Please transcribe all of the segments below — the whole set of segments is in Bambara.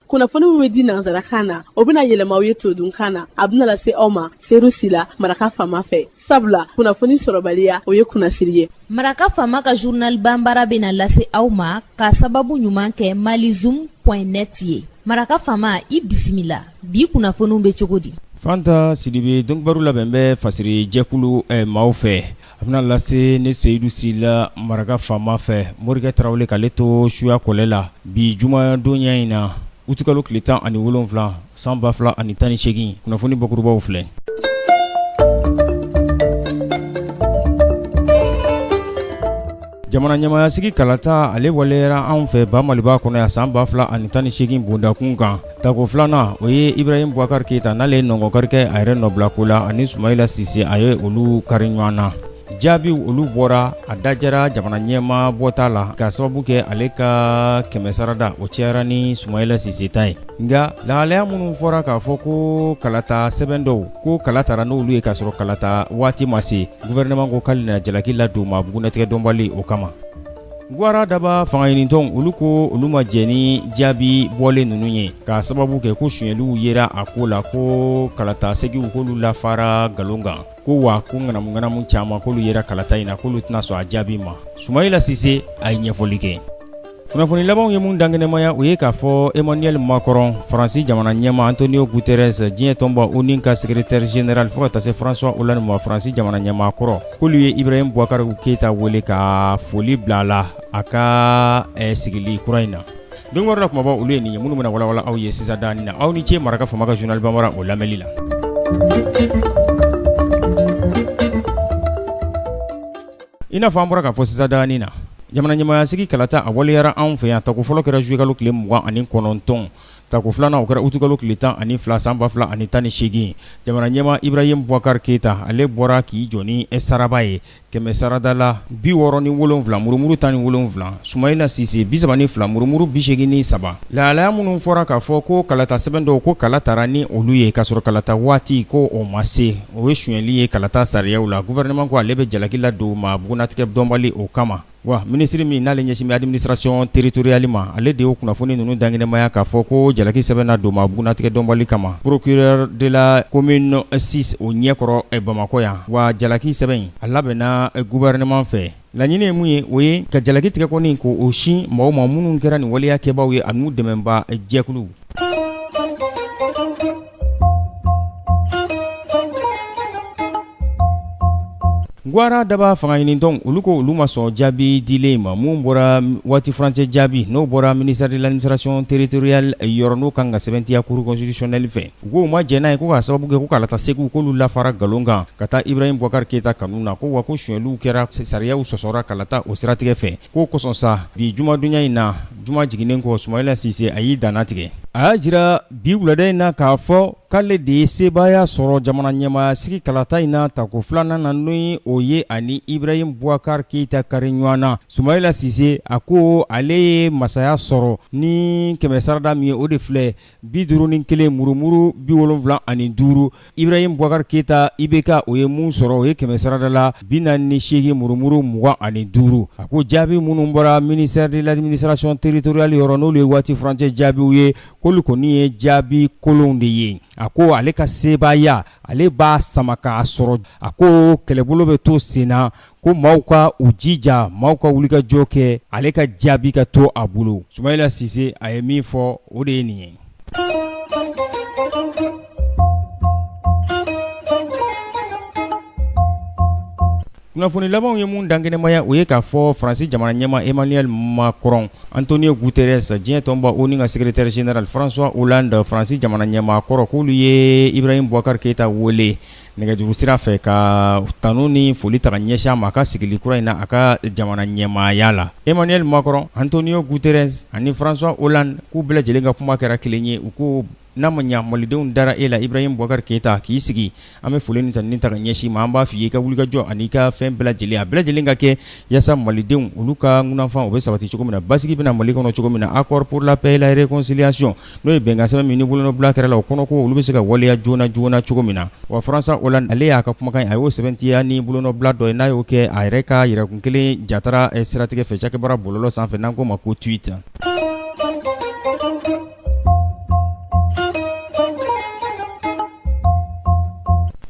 Kunnafoni min bɛ di nansarakan na, o bɛna yɛlɛma aw ye todunkan na. A bɛna lase aw ma Seyidu Sila, Maraka Faama fɛ. Sabula kunnafoni sɔrɔbaliya, o ye kunnasiri ye. Maraka Faama ka journal banbara bɛna lase aw ma ka sababu ɲuman kɛ malizoom point net ye. Maraka Faama, i bisimila. Bi kunnafoniw bɛ cogo di? Fanta Sidibe, donkibaru labɛn bɛ fasiri jɛkulu maaw fɛ. A bɛna lase ne Seyidu Sila Maraka Faama fɛ, Morikɛ Tarawele k'ale to suya kɔlɛ la bi jumadonya in na, utikalo tile 17 san 2018. Kunnafoni bakurubaw filɛ. Jamana ɲɛmaayasigi kalata, ale waleyara anw fɛ ba Maliba kɔnɔ yan san 2018 bondakun kan. Tako filanan, o ye Ibrahim Boubacar Keita, n'ale ye nɔngɔnkari kɛ a yɛrɛ nɔbilako la, ani Sumayila Sise, a ye olu kari ɲɔgɔn na. Jaabiw olu bɔra, a dajara jamana ɲɛmaa bɔta la ka sababu kɛ ale ka kɛmɛ sarada o cayara ni Sumayila Sise ta ye. Nka lahalaya minnu fɔra k'a fɔ ko kalata sɛbɛn dɔw ko kala tara n'olu ye k'a sɔrɔ kalata waati ma se, gouvernement ko k'ale na jalaki ladon maa bugunnatigɛ dɔnbali o kama. Gwara daba fangaɲinitɔnw olu ko olu ma jɛn ni jaabi bɔlen ninnu ye k'a sababu kɛ ko sonyɛliw yera a ko la, ko kalata segiw k'olu lafara nkalon kan, ko wa ko ŋanamuŋanamu caman k'olu yera kalata in na, k'olu tɛna sɔn a jaabi ma. Sumayila Sise a ye ɲɛfɔli kɛ. Kunnafoni labanw ye mun dankɛnɛmaya, o ye k'a fɔ Emmanuel Macron, Faransi jamana ɲɛmaa, Antonio Guterres, diɲɛ tɔnba ONU ka secrétaire général, fo ka taa se François Hollande ma, Faransi jamana ɲɛmaa kɔrɔ, k'olu ye Ibrahim Boubacar Keita wele ka foli bila a la a ka sigili kura in na. Don wɛrɛ la kumaba olu ye nin ye minnu bɛna walawala aw ye sisan dani na. Aw ni ce Maraka Faama ka journal bambara o lamɛnli la. I n'a fɔ an bɔra k'a fɔ sisan dani na, jamana ɲɛmaayasigi kalata a waleyara anw fɛ yan. Tako fɔlɔ kɛra zuwɛnkalo tile 29, tako filanan o kɛra utukalo tile 12 san 2018. Jamana ɲɛmaa Ibrahim Boubacar Keita, ale bɔra k'i jɔ ni saraba ye kɛmɛ sarada la 67 murumuru 17, Sumayila Sise 32 murumuru 83. Lahalaya minnu fɔra k'a fɔ ko kalata sɛbɛn dɔw ko kala tara ni olu ye k'a sɔrɔ kalata waati ko o ma se, o ye sonyɛli ye kalata sariyaw la. Gouvernement ko ale bɛ jalaki ladon maa bugunnatigɛ dɔnbali o kama. Wa minisiri min n'ale ɲɛsin bɛ administration territoriale ma, ale de y'o kunnafoni ninnu dankɛnɛmaya k'a fɔ ko jalaki sɛbɛn na don maa bugunnatigɛ dɔnbali kama procureur de la commune 6 o ɲɛkɔrɔ Bamakɔ yan. Wa jalaki sɛbɛn in a labɛnna gouvernement fɛ. Laɲini ye mun ye, o ye ka jalaki tigɛ kɔni k'o sin maaw ma minnu kɛra nin waleya kɛbaaw ye an'u dɛmɛbaa jɛkuluw. Gwara daba fangaɲinitɔnw olu ko olu ma sɔn jaabi dilen ma mun bɔra waati furancɛ jaabi n'o bɔra ministère de l'administration territoriale yɔrɔ n'o kan ka sɛbɛntiya cour constitutionnelle fɛ. U ko u ma jɛn n'a ye ko k'a sababu kɛ ko kalata segiw k'olu lafara nkalon kan ka taa Ibrahim Boubacar Keita kanu na, ko wa ko sonyɛliw kɛra, sariyaw sɔsɔra kalata o siratigɛ fɛ. K'o kosɔn sa bi jumadonya in na, juma jiginnen kɔ, Sumayila Sise a y'i dannatigɛ. A y'a jira bi wulada in na k'a fɔ k'ale de ye sebaaya sɔrɔ jamana ɲɛmaaya sigi kalata in na tako filanan na, n'o o ye ani Ibrahim Boubacar Keita kari ɲɔgɔn na. Sumayila Sise a ko ale ye masaya sɔrɔ ni kɛmɛ sarada min ye, o de filɛ 51 murumuru 75. Ibrahim Boubacar Keita IBK o ye mun sɔrɔ, o ye kɛmɛ sarada la 48 murumuru 25. A ko jaabi minnu bɔra ministère de l'administration territoriale yɔrɔ, n'olu ye waati furancɛ jaabiw ye, k'olu kɔni ye jaabi kolonw de ye. A ko ale ka sebaaya, ale b'a sama k'a sɔrɔ. A ko kɛlɛbolo bɛ to sen na, ko maaw ka u jija, maaw ka wulikajɔ kɛ, ale ka jaabi ka to a bolo. Sumayila Sise a ye min fɔ, o de ye nin ye. Kunnafoni labanw ye mun dankɛnɛmaya, o ye k'a fɔ Faransi jamana ɲɛmaa Emmanuel Macron, Antonio Guterres, diɲɛ tɔnba ONU ka secrétaire général François Hollande, Faransi jamana ɲɛmaa kɔrɔ, k'olu ye Ibrahim Boubacar Keita wele nɛgɛjuru sira fɛ ka tanu ni foli ta ka ɲɛsin a ma a ka sigili kura in na a ka jamana ɲɛmaaya la. Emmanuel Macron, Antonio Guterres ani François Hollande, k'u bɛɛ lajɛlen ka kuma kɛra kelen ye. U ko n'a ma ɲa malidenw dara e la Ibrahim Boubacar Keita k'i sigi, an bɛ foli ni tanuni ta ka ɲɛsin ma, an b'a f'i ye i ka wulikajɔ ani i ka fɛn bɛɛ lajɛlen, a bɛɛ lajɛlen ka kɛ yaasa malidenw olu ka ŋunafan o bɛ sabati cogo min na, basigi bɛna Mali kɔnɔ cogo min na. Accord pour la paix et la réconciliation, n'o ye bɛnkan sɛbɛn min ni bolonɔbila kɛra la, o kɔnɔ ko olu bɛ se ka waleya joona joona cogo min na. Wa François Hollande ale y'a ka kumakan a y'o sɛbɛntiya ni bolonɔbila dɔ ye, n'a y'o kɛ a yɛrɛ ka yɛrɛkun kelen jatara siratigɛ fɛ cakɛbaara bɔlɔlɔ sanfɛ n'an k'o ma ko tweet.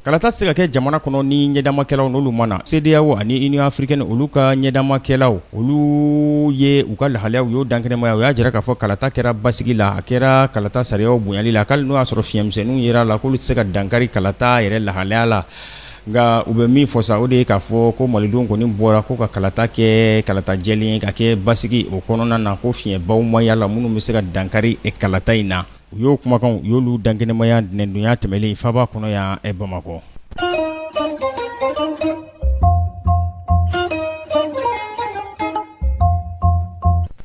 Kalata tɛ se ka kɛ jamana kɔnɔ ni ɲɛdamakɛlaw n'olu ma na. CEDEAO ani Union africaine olu ka ɲɛdamakɛlaw olu ye u ka lahalayaw y'o dankɛnɛmaya. U y'a jira k'a fɔ kalata kɛra basigi la, a kɛra kalata sariyaw bonyali la, k'ali n'o y'a sɔrɔ fiɲɛmisɛnninw yera a la, k'olu tɛ se ka dankari kalata yɛrɛ lahalaya la. Nka u bɛ min fɔ sa, o de ye k'a fɔ ko malidenw kɔni bɔra ko ka kalata kɛ kalata jɛlen ye, ka kɛ basigi o kɔnɔna na, ko fiɲɛbaw ma y'a la minnu bɛ se ka dankari kalata in na. U y'o kumakan u y'olu dankɛnɛmaya ntɛnɛndonya tɛmɛlen faaba kɔnɔ yan Bamakɔ.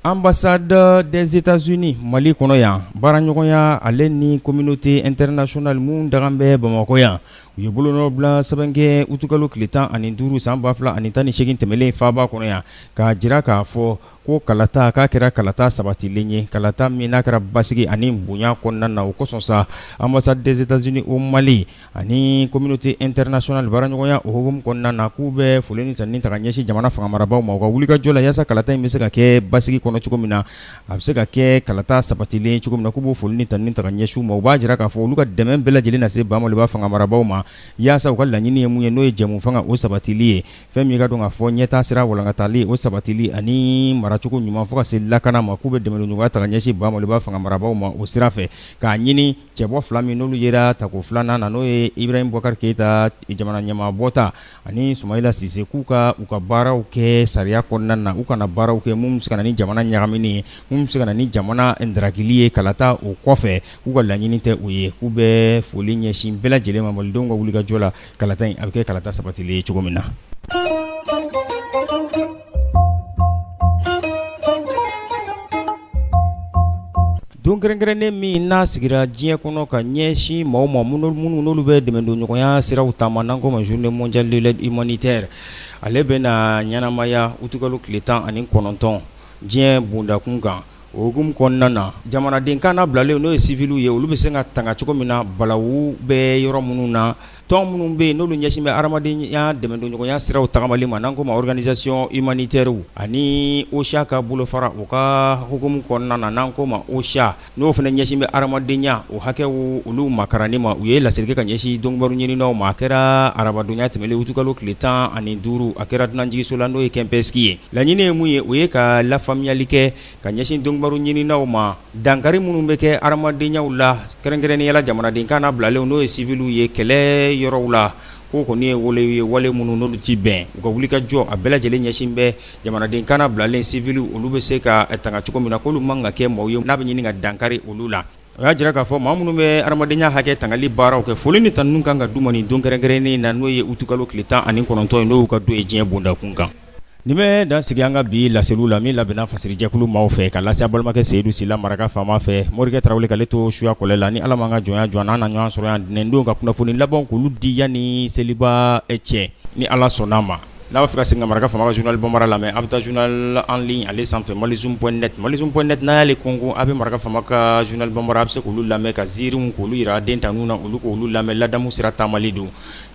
Ambassade des États-Unis Mali kɔnɔ yan, baaraɲɔgɔnya ale ni communauté internationale minnu dagan bɛ Bamakɔ yan, u ye bolonɔbila sɛbɛn kɛ utukalo tile 15 san 2018 tɛmɛlen faaba kɔnɔ yan, k'a jira k'a fɔ ko kalata k'a kɛra kalata sabatilen ye, kalata min n'a kɛra basigi ani bonya kɔnɔna na. O kosɔn sa, ambassade des États-Unis au Mali ani communauté internationale baaraɲɔgɔnya o hukumu kɔnɔna na, k'u bɛ foli ni tanuni ta ka ɲɛsin jamana fanga marabaaw ma u ka wulikajɔ la yaasa kalata in bɛ se ka kɛ basigi kɔnɔ cogo min na, a bɛ se ka kɛ kalata sabatilen cogo min na. K'u b'o foli ni tanuni ta ka ɲɛsin u ma. U b'a jira k'a fɔ olu ka dɛmɛ bɛɛ lajɛlen na se ba Maliba fanga marabaaw ma yaasa u ka laɲini ye mun ye, n'o ye jɛmu fanga o sabatili ye, fɛn min ka dɔn k'a fɔ ɲɛtaa sira walankatali o sabatili ani maracogo ɲuman fo ka se lakana ma, k'u bɛ dɛmɛɲɔgɔnya ta ka ɲɛsin ba Maliba fanga marabaaw ma o sira fɛ, k'a ɲini cɛbɔ fila min n'olu yera tako filanan na, n'o ye Ibrahim Boubacar Keita jamana ɲɛmaa bɔta ani Sumayila Sise, k'u ka u ka baaraw kɛ sariya kɔnɔna na, u kana baaraw kɛ mun bɛ se ka na ni jamana ɲagamini ye, mun bɛ se ka na ni jamana darakili ye kalata o kɔfɛ. K'u ka laɲini tɛ o ye. K'u bɛ foli ɲɛsin bɛɛ lajɛlen ma malidenw ka wulikajɔ la kalata in a bɛ kɛ kalata sabatilen ye cogo min na. Don kɛrɛnkɛrɛnnen min n'a sigira diɲɛ kɔnɔ ka ɲɛsin maaw ma minnu n'olu bɛ dɛmɛdonɲɔgɔnya siraw taama, n'an k'o ma journée mondiale de l'aide humanitaire, ale bɛna ɲɛnamaya utukalo tile 19 diɲɛ bondakun kan. O hukumu kɔnɔna na, jamanaden kannabilalen n'o ye siviliw ye, olu bɛ se ka tanga cogo min na balawu bɛ yɔrɔ minnu na, tɔn minnu bɛ yen n'olu ɲɛsin bɛ hadamadenya dɛmɛdonɲɔgɔnya siraw tagamali ma, n'an k'o ma organisation humanitaire, ani OCHA ka bolofara o ka hukumu kɔnɔna na, n'an k'o ma OCHA, n'o fana ɲɛsin bɛ hadamadenya o hakɛw olu makaranni ma, u ye laseli kɛ ka ɲɛsin donkibaru ɲininaw ma. A kɛra arabadonya tɛmɛnen utukalo tile 15, a kɛra dunanjiginso la n'o ye Kempinski ye. Laɲini ye mun ye? O ye ka lafaamuyali kɛ ka ɲɛsin donkibaru ɲininaw ma, dankari minnu bɛ kɛ hadamadenya la, kɛrɛnkɛrɛnnenya la jamanaden kannabilalenw n'o ye siviliw ye kɛlɛ yɔrɔw la, k'o kɔni ye wale ye, wale minnu n'olu tɛ bɛn. U ka wulikajɔ a bɛɛ lajɛlen ɲɛsin bɛ jamanaden kannabilalen siviliw olu bɛ se ka tanga cogo min na, k'olu man ka kɛ maaw ye n'a bɛ ɲini ka dankari olu la. O y'a jira k'a fɔ maa minnu bɛ hadamadenya hakɛ tangali baaraw kɛ, foli ni tanuni kan ka d'u ma nin don kɛrɛnkɛrɛnnen na, n'o ye utukalo tile 19 ye, n'o y'u ka don ye diɲɛ bondakun kan. Nin bɛ dan sigi an ka bi laseliw la min labɛnna fasirijɛkulu maaw fɛ ka lase a balimakɛ Seyidu Sila maraka faama fɛ, Morikɛ Tarawele k'ale to suya kɔlɛ la. Ni Ala m'an ka jɔnya jɔ an na, an na ɲɔgɔn sɔrɔ yan ntɛnɛndon ka kunnafoni labanw k'olu di yanni seliba cɛ, ni Ala sɔnn'a ma. N'a b'a fɛ ka segin ka maraka faama ka journal bambara lamɛn, a bɛ taa journal en ligne ale sanfɛ malizoom point net, malizoom point net, n'a y'ale kɔnkɔn, a bɛ maraka faama ka journal bambara, a bɛ se k'olu lamɛn ka ziiriw k'olu jira den tanun na, olu k'olu lamɛn. Ladamu sira taamali don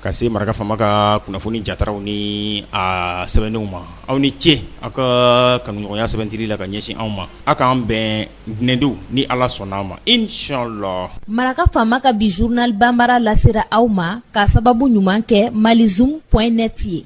ka se maraka faama ka kunnafoni jataraw ni a sɛbɛnnenw ma. Aw ni ce aw ka kanuɲɔgɔnya sɛbɛntili la ka ɲɛsin anw ma. Aw k'an bɛn ntɛnɛndon ni Ala sɔnna a ma, inchallah. Maraka faama ka bi journal bambara lasera aw ma k'a sababu ɲuman kɛ malizoom point net ye.